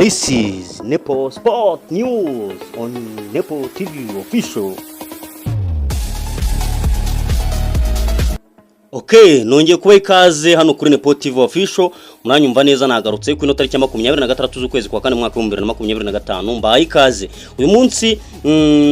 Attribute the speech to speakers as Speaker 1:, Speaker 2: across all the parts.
Speaker 1: This is Nepo Sport News on Nepo TV Official. Okay, nongeye kubaha ikaze hano kuri Nepo TV Official. Muranyumva neza, nagarutse ku ino tariki ya 26 z'ukwezi kwa kane, mwaka 2025. Mbahaye ikaze. Uyu munsi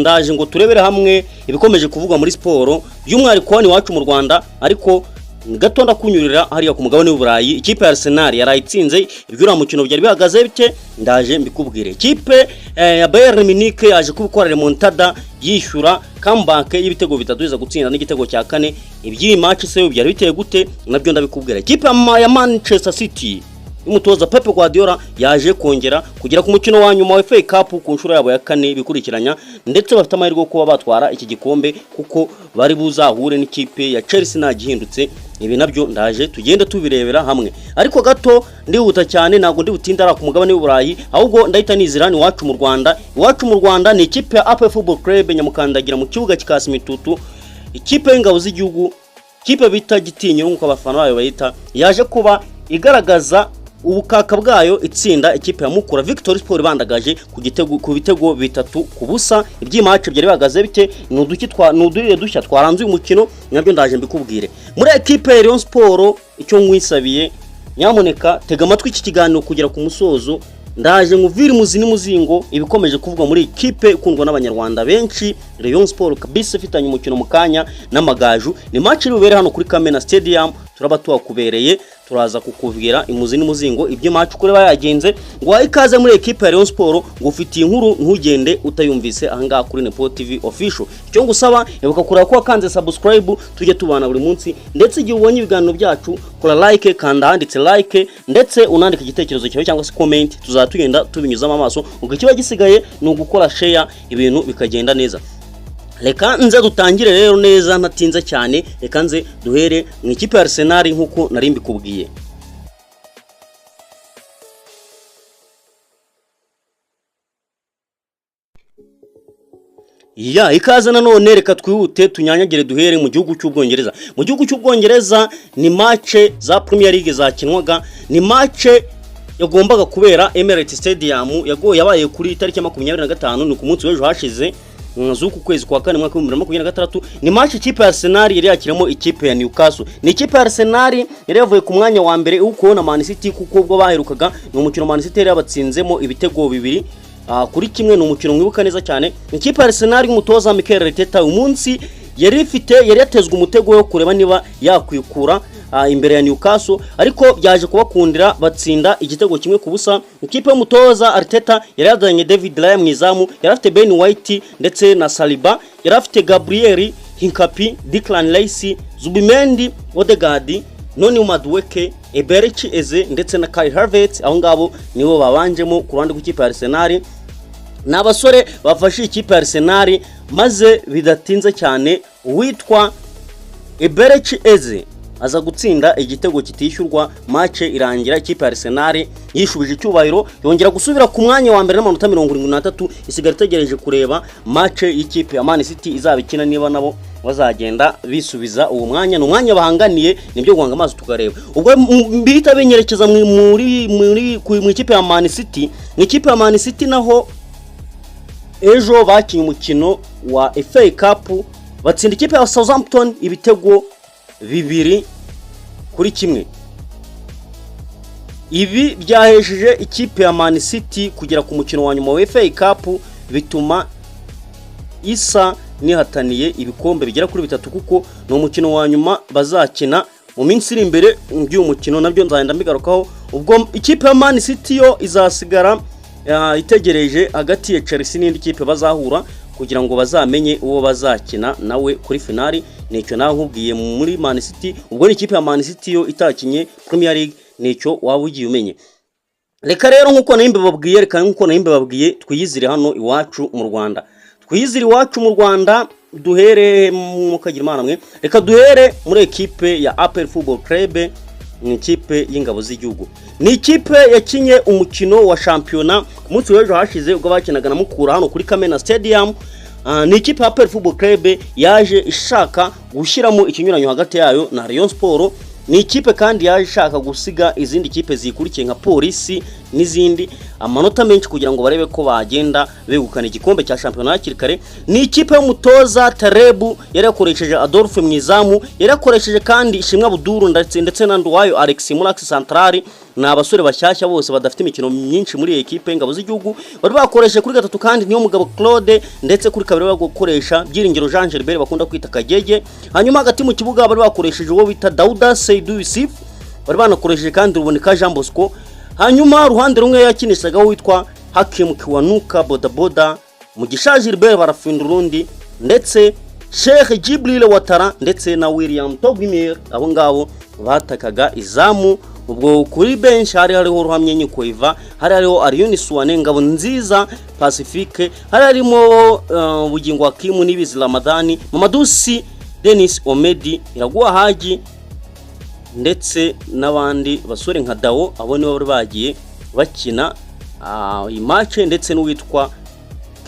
Speaker 1: ndaje ngo turebere hamwe ibikomeje kuvugwa muri siporo, by'umwihariko hano iwacu mu Rwanda, ariko gato ndakunyurira hariya ku mugabane w'Uburayi. Ikipe ya Arsenal yarayitsinze, iby'uriya mukino byari bihagaze bite? Ndaje mbikubwire. Ikipe ya Bayern Munich yaje kubikora remontada, yishyura comeback y'ibitego bitatu, iza gutsinda n'igitego cya kane. Iby'iyi match se byari biteye gute? Nabyo ndabikubwira. Ikipe ya Manchester City y'umutoza Pep Guardiola yaje kongera kugera ku mukino wa nyuma wa FA Cup ku nshuro yabo ya kane bikurikiranya, ndetse bafite amahirwe yo kuba batwara iki gikombe kuko bari buzahure n'ikipe ya Chelsea nta gihindutse. Ibi nabyo ndaje tugende tubirebera hamwe, ariko gato ndihuta cyane, ntabwo ndi butinde ari ku mugabane w'Uburayi, ahubwo ndahita nizira hano iwacu mu Rwanda. Iwacu mu Rwanda ni ikipe ya APR Football Club nyamukandagira mu kibuga kikasa imitutu. Ikipe y'ingabo z'igihugu, ikipe bita Gitinyiro nk'uko abafana bayo bayita, yaje kuba igaragaza ubukaka bwayo, itsinda ikipe ya Mukura Victory Sport bandagaje ku bitego 3-0. Iby'i match byari bihagaze bite? Ni uduki twa ni udurire dushya twaranze uyu mukino? Nabyo ndaje mbikubwire. Muri ekipe ya Rayon Sport, icyo nkwisabiye, nyamuneka tega amatwi iki kiganiro kugera ku musozo. Ndaje nkuvire imuzi n'umuzingo ibikomeje kuvugwa muri ikipe ikundwa n'Abanyarwanda benshi, Rayon Sport kabisa, ifitanye umukino mu kanya n'Amagaju. Ni match iri bubere hano kuri Kamena Stadium. Turaba tuhakubereye, turaza kukubwira imuzi n'umuzingo ibyo match uko iba yagenze. Ngo ikaze muri ekipe ya Rayon Sport, ngo ufitiye inkuru, ntugende utayumvise ahangaha kuri Nepo TV Official. Icyo ngusaba, ibuka kureba ko wakanze subscribe, tujye tubana buri munsi, ndetse igihe ubonye ibiganiro byacu kora like, kanda ahanditse like, ndetse unandike igitekerezo cyawe cyangwa se comment, tuzaba tugenda tubinyuzamo amaso. Ubwo ikiba gisigaye ni ugukora share, ibintu bikagenda neza. Reka nze dutangire rero neza ntatinze cyane. Reka nze duhere mu ikipe ya Arsenal nk'uko nari mbikubwiye. Ya ikaze nanone, reka twihute tunyanyagire duhere mu gihugu cy'Ubwongereza. Mu gihugu cy'Ubwongereza ni match za Premier League zakinwaga, ni match yagombaga kubera Emirates Stadium, yagoye yabaye kuri tariki ya 25, ni ku munsi w'ejo hashize z'uku kwezi kwa kane, mwaka 2026. Ni match ikipe ya Arsenal yari yakiramo ikipe ya Newcastle. Ni ikipe ya Arsenal yari yavuye ku mwanya wa mbere ukubona Man City, kuko ubwo baherukaga ni umukino Man City yari yabatsinzemo ibitego 2-1. Ni umukino mwibuka neza cyane. Ikipe ya Arsenal y'umutoza Mikel Arteta uyu munsi yari ifite, yari yatezwe umutego wo kureba niba yakwikura imbere ya Newcastle, ariko byaje kubakundira, batsinda igitego 1-0. Ikipe y'umutoza Arteta yari yazanye David Raya mu izamu, yari afite Ben White ndetse na Saliba, yari afite Gabriel Hincapié, Declan Rice, Zubimendi, Odegaard, Noni Madueke, Eberechi Eze ndetse na Kai Havertz. Aho ngabo nibo babanjemo ku ruhande rw'ikipe ya Arsenal. Ni abasore bafashe ikipe ya Arsenal, maze bidatinze cyane uwitwa Eberechi Eze aza gutsinda igitego kitishyurwa. Match irangira ikipe ya Arsenal yishubije icyubahiro, yongera gusubira ku mwanya wa mbere n'amanota 73. Isigara itegereje kureba match y'ikipe ya Man City izaba ikina, niba nabo bazagenda bisubiza uwo mwanya. Ni umwanya bahanganiye, nibyo guhanga amaso tukareba. Ubwo bihita binyerekeza muri mu ikipe ya Man City. Mu ikipe ya Man City naho ejo bakinnye umukino wa FA Cup, batsinda ikipe ya Southampton ibitego 2-1. Ibi byahesheje ikipe ya Man City kugera ku mukino wa nyuma wa FA Cup, bituma isa nihataniye ibikombe bigera kuri bitatu, kuko ni umukino wa nyuma bazakina mu minsi iri imbere. By'uyu mukino nabyo nzagenda mbigarukaho. Ubwo ikipe ya Man City yo izasigara itegereje hagati ya Chelsea n'indi kipe bazahura kugira ngo bazamenye uwo bazakina nawe kuri finali. Nicyo nawe nkubwiye muri Man City. Ubwo ni ikipe ya Man City yo itakinye Premier League, nicyo waba ugiye umenye. Reka rero nkuko nari mbibabwiye, reka nkuko nari mbibabwiye, twiyizire hano iwacu mu Rwanda. Twiyizire iwacu mu Rwanda, duhere mukagira Imana mwe. Reka duhere muri ekipe ya APR Football Club. Ni ikipe y'ingabo z'igihugu, ni ikipe yakinye umukino wa shampiyona ku munsi w'ejo hashize ubwo bakinaga na Mukura hano kuri Kamena Stadium. Ni ikipe ya APR Football Club yaje ishaka gushyiramo ikinyuranyo hagati yayo na Rayon Sport. Ni ikipe kandi yaje ishaka gusiga izindi kipe ziyikurikiye nka Polisi n'izindi amanota menshi kugira ngo barebe ko bagenda begukana igikombe cya shampiyona hakiri kare. Ni ikipe y'umutoza Tarebu, yari yakoresheje Adolphe mu izamu, yari yakoresheje kandi Ishimwe Abuduru ndetse na Nduwayo Alex muri axe centrale. Ni abasore bashyashya bose badafite imikino myinshi muri iyi ekipe y'Ingabo z'Igihugu. Bari bakoresheje kuri gatatu kandi niyo mugabo Claude, ndetse kuri kabiri bari gukoresha Byiringiro Jean Gilbert bakunda kwita Kagege. Hanyuma hagati mu kibuga bari bakoresheje uwo bita Dauda Seydou Yusuf, bari banakoresheje kandi Ruboneka Jean Bosco. Hanyuma uruhande rumwe yakinishagaho witwa Hakim Kiwanuka Bodaboda, Mugisha Gilbert barafinda urundi, ndetse Sheikh Jibril Watara ndetse na William Togimir, abo ngabo batakaga izamu. Ubwo kuri bench hari hariho Ruhamye Nyikoiva, hari hariho Ariyoni Suwane, Ngabo Nziza Pacifique, hari harimo Bugingo Hakimu, Nibizi Ramadani, Mamadusi Denis Omedi, Iraguha Haji ndetse n'abandi basore nka Dawo. Abo nibo bari bagiye bakina iyi match, ndetse n'uwitwa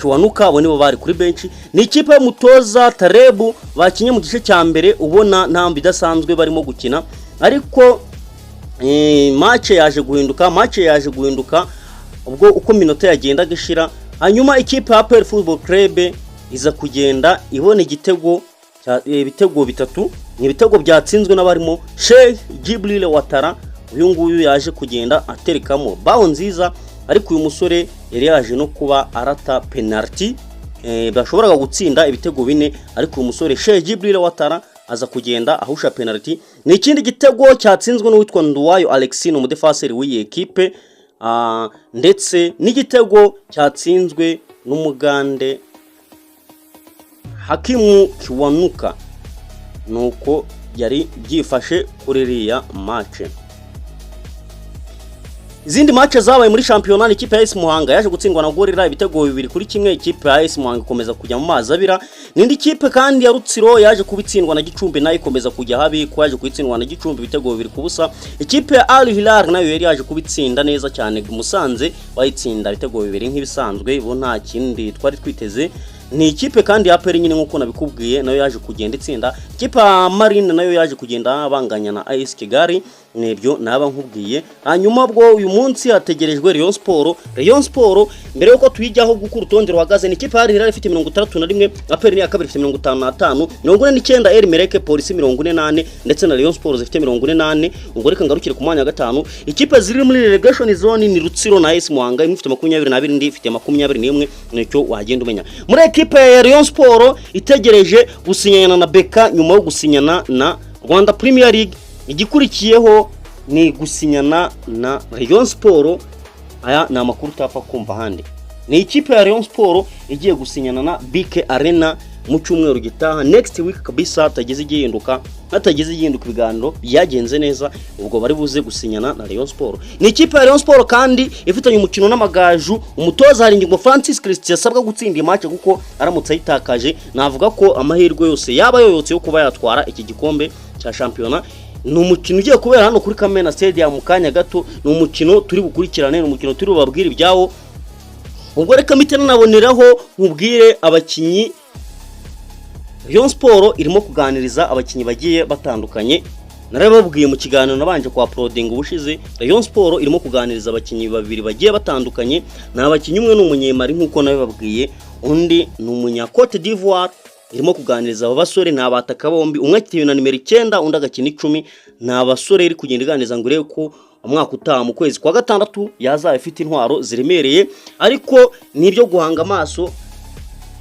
Speaker 1: Kiwanuka, abo nibo bari kuri bench. Ni ikipe y'umutoza Tarebu bakinye mu gice cya mbere ubona nta idasanzwe barimo gukina, ariko match yaje guhinduka, match yaje guhinduka ubwo uko minota yagendaga ishira. Hanyuma ikipe ya APR Football Club iza kugenda ibona igitego, ibitego bitatu. Ni ibitego byatsinzwe n'abarimo Sheikh Jibril Watara. Uyu nguyu yaje kugenda aterekamo baho nziza, ariko uyu musore yari yaje no kuba arata penalty, bashoboraga gutsinda ibitego bine, ariko uyu musore Sheikh Jibril Watara aza kugenda ahusha penalty. Ni ikindi gitego cyatsinzwe n'uwitwa Nduwayo Alexis, umudefaseri w'iyi ekipe, ndetse n'igitego cyatsinzwe n'Umugande Hakimu Kiwanuka. Nuko yari byifashe kuri iriya match. Izindi match zabaye muri shampiyona ni ikipe ya AS Muhanga yaje gutsindwa na Gorilla ibitego 2-1. Ikipe ya AS Muhanga ikomeza kujya mu mazi abira. N'indi kipe kandi ya Rutsiro yaje kubitsindwa na Gicumbi, nayo ikomeza kujya habi ko yaje kubitsindwa na Gicumbi ibitego 2-0. Ikipe ya Al Hilal nayo yari yaje kubitsinda neza cyane Musanze, bayitsinda ibitego 2 nk'ibisanzwe, bo nta kindi twari twiteze. Ni ikipe kandi ya APR nyine nk'uko nabikubwiye, nayo yaje kugenda itsinda. Ikipe ya Marine nayo yaje kugenda banganya na AS Kigali. Nibyo naba nkubwiye. Hanyuma bwo uyu munsi hategerejwe Rayon Sport. Rayon Sport, mbere yuko tuyijyaho guko urutonde ruhagaze, ni ikipe ya Hilal ifite 61, APR ni iya kabiri ifite 55, 49 El Merreikh, Polisi 44 ndetse na Rayon Sport zifite 44. Ubwo reka ngarukire ku mwanya wa gatanu. Ikipe ziri muri relegation zone ni Rutsiro na AS Muhanga, imwe ifite 22, indi ifite 21. Nicyo wagenda umenya muri ekipe ya Rayon Sport itegereje gusinyana na BK. Nyuma yo gusinyana na Rwanda Premier League, igikurikiyeho ni gusinyana na Rayon Sport. Aya ni amakuru utapfa kumva ahandi. Ni ikipe ya Rayon Sport igiye gusinyana na BK Arena mu cyumweru gitaha, next week kabisa, hatagize igihinduka, hatagize igihinduka, ibiganiro byagenze neza, ubwo bari buze gusinyana na Rayon Sport. Ni ikipe ya Rayon Sport kandi ifitanye umukino n'Amagaju. Umutoza Haringingo Francis Christian asabwa gutsinda iyi match, kuko aramutse ayitakaje navuga ko amahirwe yose yaba yoyotse yo kuba yatwara iki gikombe cya shampiyona. Ni umukino ugiye kubera hano kuri Kamena Stadium mu kanya gato. Ni umukino turi bukurikirane, ni umukino turi bubabwire ibyawo. Ubwo reka mpite nanaboneraho nkubwire abakinnyi Rayon Sport irimo kuganiriza, abakinnyi bagiye batandukanye. Narababwiye mu kiganiro nabanje kwa uploading ubushize, Rayon Sport irimo kuganiriza abakinnyi babiri bagiye batandukanye. Ni abakinnyi, umwe ni Umunyemari nk'uko nabibabwiye, undi ni umunya Cote d'Ivoire. Irimo kuganiriza aba basore, ni abataka bombi, umwe akina na nimero 9, undi agakina 10. Ni abasore iri kugenda iganiriza ngo irebe ko umwaka utaha mu kwezi kwa gatandatu yazaba ifite intwaro ziremereye, ariko ni ibyo guhanga amaso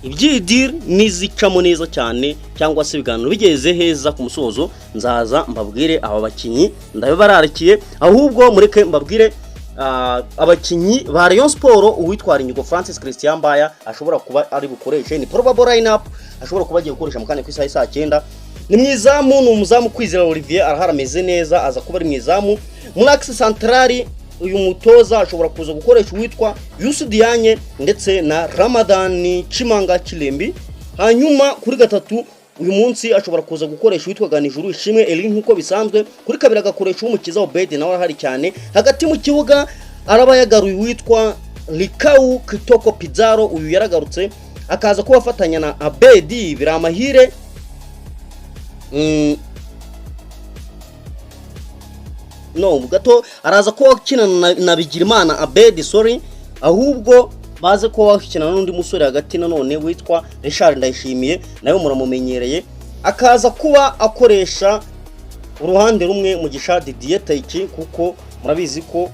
Speaker 1: iby'iyi deal nizicamo neza cyane cyangwa se ibiganiro bigeze heza ku musozo, nzaza mbabwire aba bakinnyi, ndabibararikiye. Ahubwo mureke mbabwire abakinnyi ba Rayon Sport uwitwa Haringingo Francis Christian Mbaya ashobora kuba ari bukoreshe. Ni probable lineup ashobora kuba agiye gukoresha mu kanya ku isaha saa 9. Ni mu izamu, ni umuzamu Kwizera Olivier, arahari ameze neza, aza kuba ari mu izamu. Muri axe centrale uyu mutoza ashobora kuza gukoresha uwitwa Youssou Diagne ndetse na Ramadan Chimanga Chilembi. Hanyuma kuri gatatu uyu munsi ashobora kuza gukoresha uwitwa Ganijuru Ishimwe Eli nk'uko bisanzwe. Kuri kabiri agakoresha Uwumukiza Obed, nawe arahari cyane. Hagati mu kibuga araba yagaruye uwitwa Likau Kitoko Pizarro, uyu yaragarutse, akaza kuba afatanya na Abedi Biramahire. no gato araza kuba akinana na Bigirimana Abedi, sorry, ahubwo baze kuba bakinana n'undi musore hagati nanone witwa Richard Ndayishimiye, nawe muramumenyereye. Akaza kuba akoresha uruhande rumwe Mugisha Didier Taiki, kuko murabizi ko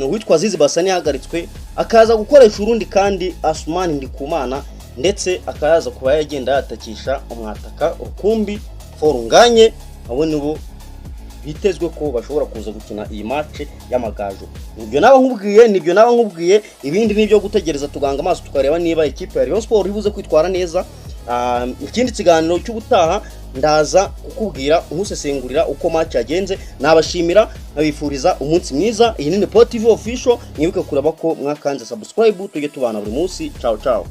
Speaker 1: uwitwa Azizi Basane yahagaritswe, akaza gukoresha urundi kandi Asumani Ndikumana, ndetse akaza kuba yagenda yatakisha umwataka Rukumbi Forunganye. Abo nibo bitezwe ko bashobora kuza gukina iyi match y'Amagaju. Nibyo naba nkubwiye, ibindi ni ibyo gutegereza tuganga amaso tukareba niba ikipe ya Rayon Sport ibuze kwitwara neza. Ikindi kiganiro cy'ubutaha ndaza kukubwira nkusesengurira uko match yagenze. Nabashimira, nkabifuriza umunsi mwiza. Iyi ni Nepo TV Official. Mwibuke kureba ko mwakanze subscribe, tujye tubana buri munsi. Ciao ciao.